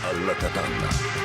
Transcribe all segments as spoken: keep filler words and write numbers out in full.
Alla capanna.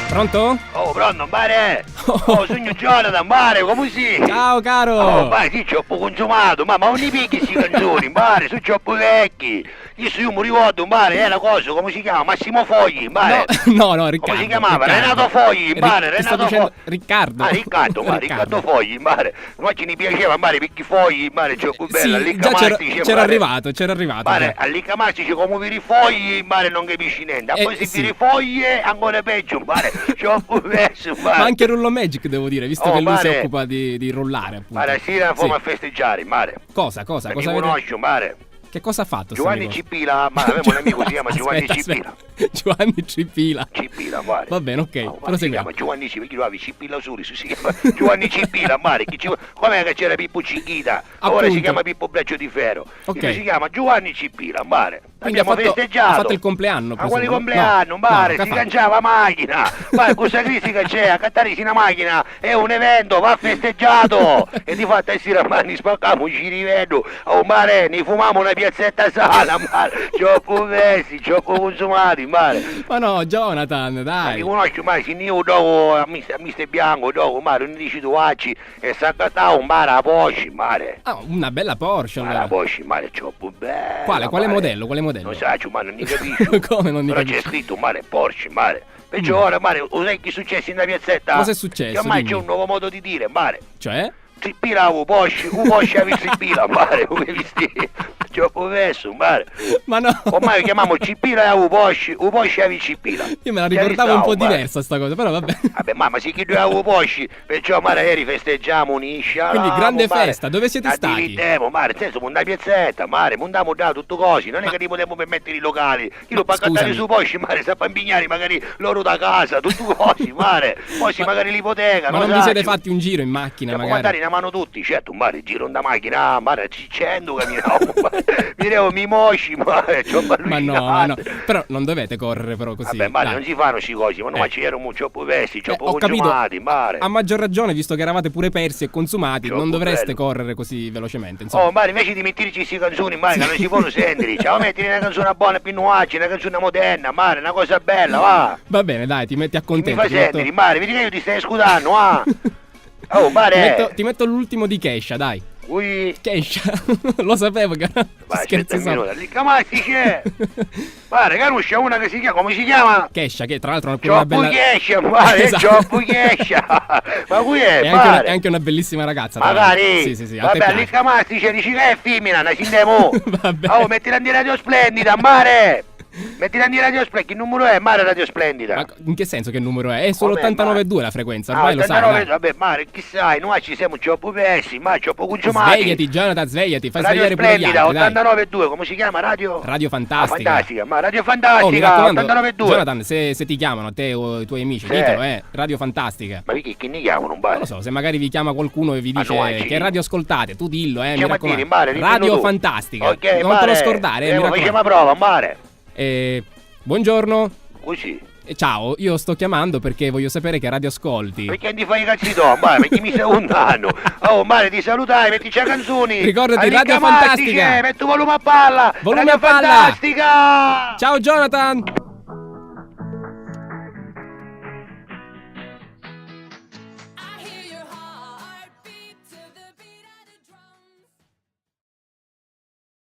Pronto? Oh, pronto, mpare? Oh, sugnu Jonathan, mpare, comu si? Ciao, caro. Oh, mpare, sì, troppu cunsumatu, ma, ma unni pigghia sti canzuni, mpare? Su troppu vecchi. Chistu iu mu ricordu, mpare, era cosu, comu si chiama? Massimo Fogli, mpare? No, no, no, Riccardo. Comu si chiamava? Riccardo. Renato Fogli, mpare, Renato Fogli. Riccardo. Ah, Riccardo, mpare, Riccardo Fogli, mpare. Ma ci ni piaceva, mpare, picchì Fogli, mpare, troppu bella, allicca mastici, c'era arrivato, c'era arrivato. Mpare, allicca mastici, comu viri Fogli, mpare, non capisci niente. Eh, poi si viri Foglie, ancora peggio, mpare, troppu persu, mpare. Ma anche Rullo Magic, devo dire, visto che lui si occupa di, di rullare, appunto. Mpare, sira foma a festeggiare, mpare. Cosa, cosa, cosa avete? Ti conosco, mpare. Che cosa ha fatto sto amico? Giovanni Cippila, ma avevamo un amico, si chiama Giovanni Cippila. Giovanni Cippila. Cippila, mpare. Va bene, ok, proseguiamo. Si chiama Giovanni Cippila, Cippila sulu, si chiama Giovanni Cippila, mpare, chi ci, come che c'era Pippo Cicchita, ora si chiama Pippo Braccio di Ferro. Ok. Si chiama Giovanni Cippila, mpare. Quindi ha fatto, ha fatto il compleanno, presumo, no? Ma quali compleanno, mpare, si canciava a machina. Ma cu sta crisi che c'è, accattarisi na machina è un evento, va festeggiato. E di fatto, e si ramani spaccamu ciriveddu. Oh, mpare, ni fumamu na piazzetta sana, mpare. Troppu persi, troppu cunsumati, mpare. Ma no, Jonathan, dai. Ma mi conosci, mpare, si io dopo, a mi, a mi stai bianco, dopo, mpare, non dici tu, vacci, e s'accattau, mpare, a Porsche, mpare. Ah, una bella Porsche, allora. Mpare, a Porsche, mpare, troppu bella. Quale, quale modello, quale modello? Non sacciu, mpare, non ni capisci. Come non ni capisci? Però c'è scritto, mpare, Porsche, mpare. Perciò ora, mpare, u sai chi successi in la piazzetta? Cosa è successo? Che ormai c'è un nuovo modo di dire, mpare. Cioè? Cippila u Porsche, u Porsche avi cippila, mpare, u visti? Troppu persu, mpare. Ma no. Ormai u chiamamu cippila u Porsche, u Porsche avi cippila. Io me la ricordavo un po' diversa sta cosa, però vabbè. Vabbè, ma, ma si chiddu è u Porsche, perciò, mpare, ieri festeggiamu, niscia. Quindi grande festa, dove siete stati? Dividemu, mpare, nel senso, una piazzetta, mpare, mundamu da tuttu cosi, non è che ti putemu permettere i locali. Chi lu pà accattari su Porsche, mpare, s'ha pà mpignari magari l'oru da casa, tuttu cosi, mpare. Porsche magari l'ipoteca, non so. Ma non vi siete fatti un giro in macchina, magari? Ci pò andari na manu tutti, certu, mpare, giro nta machina, mpare, ci centu caminau, mpare. Mi devo, mi mosci, mpare, ci ho. Ma no, ma no. Però non dovete correre però così. Vabbè, mpare, non si fanno sti cosi, ma noi ci eravamo troppu persi, troppu cunsumati, mpare. A maggior ragione, visto che eravate pure persi e consumati, non dovreste correre così velocemente, insomma. Oh, mpare, invece di metterci sti canzoni, mpare, che non si fanno sentire, ci devo mettere una canzone buona, più nuaci, una canzone moderna, mpare, una cosa bella, va. Va bene, dai, ti metti a contento. Mi fa sentiri, mpare, vidi ca iu ti stai ascutannu, ah! Oh, mpare! Ti metto, ti metto l'ultimo di Kesha, dai. Ui. Kesha. Lo sapevo che... Ma scherzi, scherzi, insomma. Li camastici! Mpare, canusci una che si chiama, come si chiama? Kesha, che tra l'altro è pure una bella... Kesha, mpare, esatto. Troppu Kesha! Ma cui è, mpare? È anche una, è anche una bellissima ragazza, tra l'altro. Magari. Sì, sì, sì, a te piace. Vabbè, li camastici dici che è femmina, ne sintemu? Vabbè. Oh, mettila in Radio Splendida, mpare! Mettila in Radio Splendida, che numero è, mpare, Radio Splendida? Ma in che senso che numero è? È solo ottantanove e due la frequenza, ormai lo sai, dai. Vabbè, mpare, chi sai, noi ci siamo troppu persi, ma troppu cunsumati. Svegliati, Jonathan, svegliati, fai svegliare pure gli altri, dai. Radio Splendida, ottantanove e due, come si chiama? Radio? Radio Fantastica. Ah, Fantastica, ma Radio Fantastica, oh, mi raccomando, ottantanove e due. Jonathan, se, se ti chiamano a te o i tuoi amici, ditelo, eh, Radio Fantastica. Ma perché, chi ne chiamano, mpare? Non lo so, se magari vi chiama qualcuno e vi dice che radio ascoltate, tu dillo, eh, mi raccomando. Chiama a dire, mpare, dillo tu. Radio Fantastica. Ok, mpare. Non te lo scordare, eh, mi raccomando. Facciamo prova, mpare. Eh, buongiorno. Così. Eh, ciao, io sto chiamando perché voglio sapere che radio ascolti. Perché non ti fai i cazzi tuoi, mpare, perché mi stai lontano. Oh, mpare, ti salutai, mettici la canzoni. Ricordati, Radio Fantastica. Mettu volume a palla. Volume a palla. Radio Fantastica. Ciao, Jonathan.